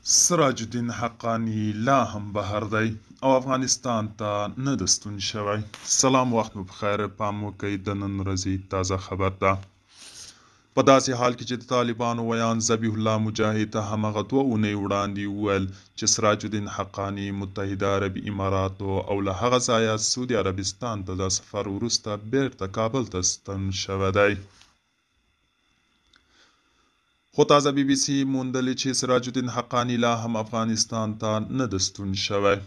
سراج الدین حقاني لا هم بهر دی او افغانستان ته نه ده ستون شوی. سلام وخت مو پخیر، پام وکړئ د نن ورځې تازه خبر ده. په داسې حال کې چې د طالبانو ویاند ذبیح الله مجاهد همغه 2 اونۍ وړاندې وویل چې سراج الدین حقاني متحده عربي اماراتو او له هغه ځایه سعودي عربستان ته د سفر وروسته بیرته کابل ته ستون شوی دی. خو تازه بي بي سي موندلې چې سراج الدین حقاني لا هم افغانستان ته نه ده ستون شوی.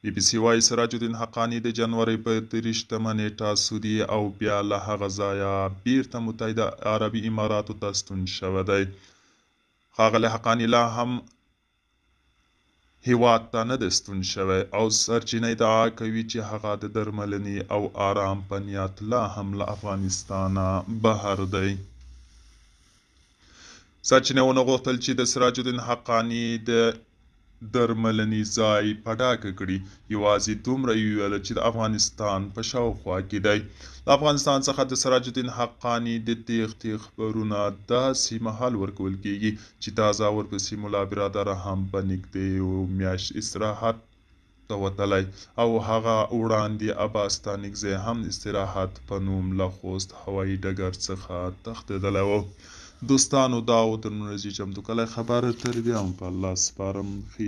بي بي سي وايي سراج الدین حقاني د جنورۍ په 23 نېټه سعودي او بیا له هغه ځایه بیرته متحده عربي اماراتو ته ستون شوی دی. ښاغلی حقاني لا هم هیواد ته نه دی ستون شوی او سرچینه ادعا کوي چې هغه د درملنې او آرام په نیت لا هم له افغانستانه بهر دی. سرچینې ونه غوښتل چې د سراج الدین حقاني د درملنې ځای په ډاګه کړي، یوازې دومره یې وویل چې د افغانستان په شاوخوا کې دی. له افغانستان څخه د سراج الدین حقاني د تېښتې خبرونه داسې مهال ورکول کېږي چې تازه ورپسې ملا برادر هم په نږدې میاشت استراحت ته وتلی او هغه وړاندې عباس ستانکزی هم استراحت په نوم له خوست هوایي ډګر څخه تښتېدلی و. دوستانو دا و د نن ورځې چمتو کړی خبر، تر بیا مو په الله سپارم. ښې.